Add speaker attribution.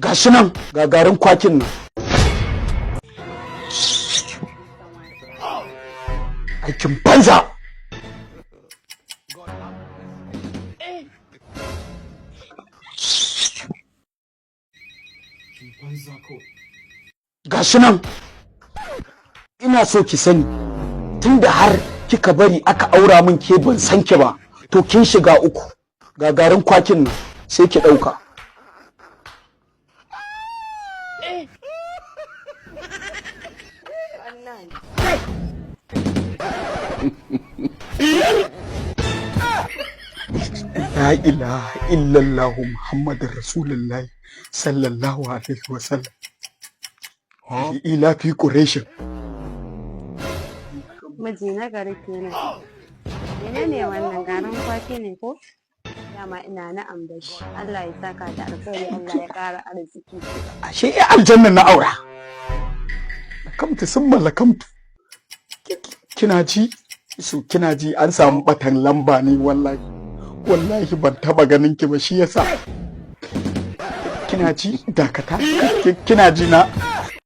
Speaker 1: Gashi nan, ga garin kwakin nan. Aikin banza. Gashi nan, ina so ki sani, tunda har kika bari aka aura min ke ban san ki ba, to kin shiga uku. Ga garin kwakin nan, sai ki ɗauka. La ilaha illallah Muhammadur Rasulullah sallallahu alaihi wasallam. Ila fi Quraish.
Speaker 2: Miji na gari kenan. Menene wannan, garin kwaki ne ko? Dama ina na'am da shi. Allah ya saka da alkhairi, Allah ya ƙara arziki.
Speaker 1: Ashe ya aljanna na aura. Lakamtu sun mallakamtu. Kina ji? Su kina ji, an samu batan lamba ne wallahi. Wallahi ban taba ganin ki ba, shi yasa. Kina ji, dakata. Kina ji na.